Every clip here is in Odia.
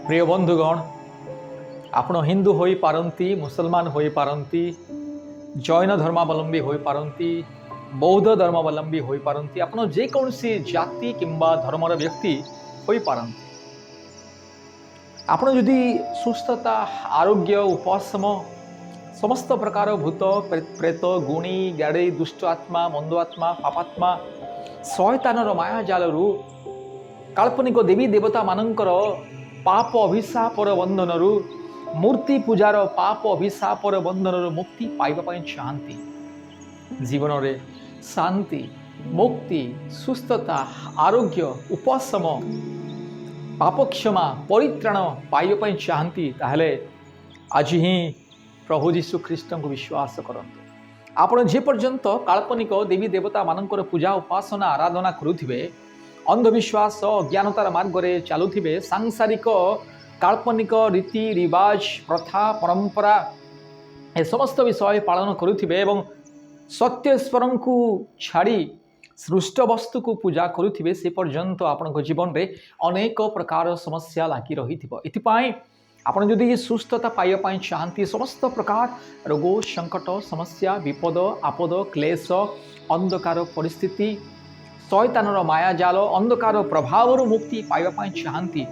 ପ୍ରିୟ ବନ୍ଧୁଗଣ, ଆପଣ ହିନ୍ଦୁ ହୋଇପାରନ୍ତି, ମୁସଲମାନ ହୋଇପାରନ୍ତି, ଜୈନ ଧର୍ମାବଲମ୍ବୀ ହୋଇପାରନ୍ତି, ବୌଦ୍ଧ ଧର୍ମାବଲମ୍ବୀ ହୋଇପାରନ୍ତି, ଆପଣ ଯେକୌଣସି ଜାତି କିମ୍ବା ଧର୍ମର ବ୍ୟକ୍ତି ହୋଇପାରନ୍ତି। ଆପଣ ଯଦି ସୁସ୍ଥତା, ଆରୋଗ୍ୟ, ଉପଶମ, ସମସ୍ତ ପ୍ରକାର ଭୂତ, ପ୍ରେତ, ଗୁଣି ଗାଡ଼େଇ, ଦୁଷ୍ଟ ଆତ୍ମା, ମନ୍ଦ ଆତ୍ମା, ପାପାତ୍ମା, ଶୟତାନର ମାୟାଜାଲରୁ, କାଳ୍ପନିକ ଦେବୀ ଦେବତାମାନଙ୍କର ପାପ ଅଭିଶାପର ବନ୍ଧନରୁ, ମୂର୍ତ୍ତି ପୂଜାର ପାପ ଅଭିଶାପର ବନ୍ଧନରୁ ମୁକ୍ତି ପାଇବା ପାଇଁ ଚାହାନ୍ତି, ଜୀବନରେ ଶାନ୍ତି, ମୁକ୍ତି, ସୁସ୍ଥତା, ଆରୋଗ୍ୟ, ଉପଶମ, ପାପକ୍ଷମା, ପରିତ୍ରାଣ ପାଇବା ପାଇଁ ଚାହାନ୍ତି, ତାହେଲେ ଆଜି ହିଁ ପ୍ରଭୁ ଯୀଶୁ ଖ୍ରୀଷ୍ଟଙ୍କୁ ବିଶ୍ୱାସ କରନ୍ତୁ। ଆପଣ ଯେପର୍ଯ୍ୟନ୍ତ କାଳ୍ପନିକ ଦେବୀ ଦେବତାମାନଙ୍କର ପୂଜା, ଉପାସନା, ଆରାଧନା କରୁଥିବେ, ଅନ୍ଧବିଶ୍ୱାସ, ଅଜ୍ଞାନତାର ମାର୍ଗରେ ଚାଲୁଥିବେ, ସାଂସାରିକ କାଳ୍ପନିକ ରୀତି ରିବାଜ, ପ୍ରଥା, ପରମ୍ପରା ଏ ସମସ୍ତ ବିଷୟ ପାଳନ କରୁଥିବେ ଏବଂ ସତ୍ୟ ଈଶ୍ୱରଙ୍କୁ ଛାଡ଼ି ସୃଷ୍ଟ ବସ୍ତୁକୁ ପୂଜା କରୁଥିବେ, ସେ ପର୍ଯ୍ୟନ୍ତ ଆପଣଙ୍କ ଜୀବନରେ ଅନେକ ପ୍ରକାର ସମସ୍ୟା ଲାଗି ରହିଥିବ। ଏଥିପାଇଁ ଆପଣ ଯଦି ସୁସ୍ଥତା ପାଇବା ପାଇଁ ଚାହାନ୍ତି, ସମସ୍ତ ପ୍ରକାର ରୋଗ, ସଙ୍କଟ, ସମସ୍ୟା, ବିପଦ, ଆପଦ, କ୍ଲେଶ, ଅନ୍ଧକାର ପରିସ୍ଥିତି, ଶୟତାନର ମାୟାଜାଲ, ଅନ୍ଧକାର ପ୍ରଭାବରୁ ମୁକ୍ତି ପାଇବା ପାଇଁ ଚାହାନ୍ତି,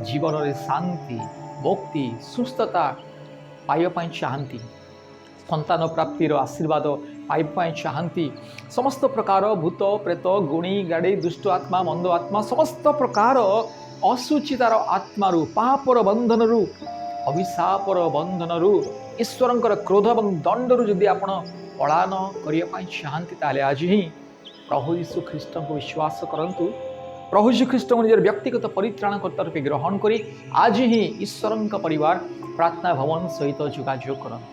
ଜୀବନରେ ଶାନ୍ତି, ମୁକ୍ତି, ସୁସ୍ଥତା ପାଇବା ପାଇଁ ଚାହାନ୍ତି, ସନ୍ତାନ ପ୍ରାପ୍ତିର ଆଶୀର୍ବାଦ ପାଇବା ପାଇଁ ଚାହାନ୍ତି, ସମସ୍ତ ପ୍ରକାର ଭୂତ, ପ୍ରେତ, ଗୁଣି ଗାଡ଼ି, ଦୁଷ୍ଟ ଆତ୍ମା, ମନ୍ଦ ଆତ୍ମା, ସମସ୍ତ ପ୍ରକାର ଅଶୁଚିତାର ଆତ୍ମାରୁ, ପାପର ବନ୍ଧନରୁ, ଅଭିଶାପର ବନ୍ଧନରୁ, ଈଶ୍ୱରଙ୍କର କ୍ରୋଧ ଏବଂ ଦଣ୍ଡରୁ ଯଦି ଆପଣ ପଳାୟନ କରିବା ପାଇଁ ଚାହାନ୍ତି, ତାହେଲେ ଆଜି ହିଁ ପ୍ରଭୁ ଯୀଶୁ ଖ୍ରୀଷ୍ଟଙ୍କୁ ବିଶ୍ୱାସ କରନ୍ତୁ। ପ୍ରଭୁ ଯୀଶୁ ଖ୍ରୀଷ୍ଟଙ୍କୁ ନିଜର ବ୍ୟକ୍ତିଗତ ପରିତ୍ରାଣକର୍ତ୍ତା ରୂପେ ଗ୍ରହଣ କରି ଆଜି ହିଁ ଈଶ୍ୱରଙ୍କ ପରିବାର ପ୍ରାର୍ଥନା ଭବନ ସହିତ ଯୋଗାଯୋଗ କରନ୍ତୁ।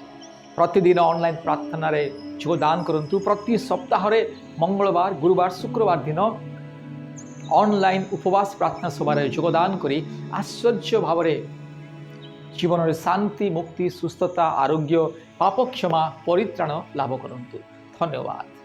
ପ୍ରତିଦିନ ଅନଲାଇନ୍ ପ୍ରାର୍ଥନାରେ ଯୋଗଦାନ କରନ୍ତୁ। ପ୍ରତି ସପ୍ତାହରେ ମଙ୍ଗଳବାର, ଗୁରୁବାର, ଶୁକ୍ରବାର ଦିନ ଅନଲାଇନ୍ ଉପବାସ ପ୍ରାର୍ଥନା ସଭାରେ ଯୋଗଦାନ କରି ଆଶ୍ଚର୍ଯ୍ୟ ଭାବରେ ଜୀବନରେ ଶାନ୍ତି, ମୁକ୍ତି, ସୁସ୍ଥତା, ଆରୋଗ୍ୟ, ପାପକ୍ଷମା, ପରିତ୍ରାଣ ଲାଭ କରନ୍ତୁ। ଧନ୍ୟବାଦ।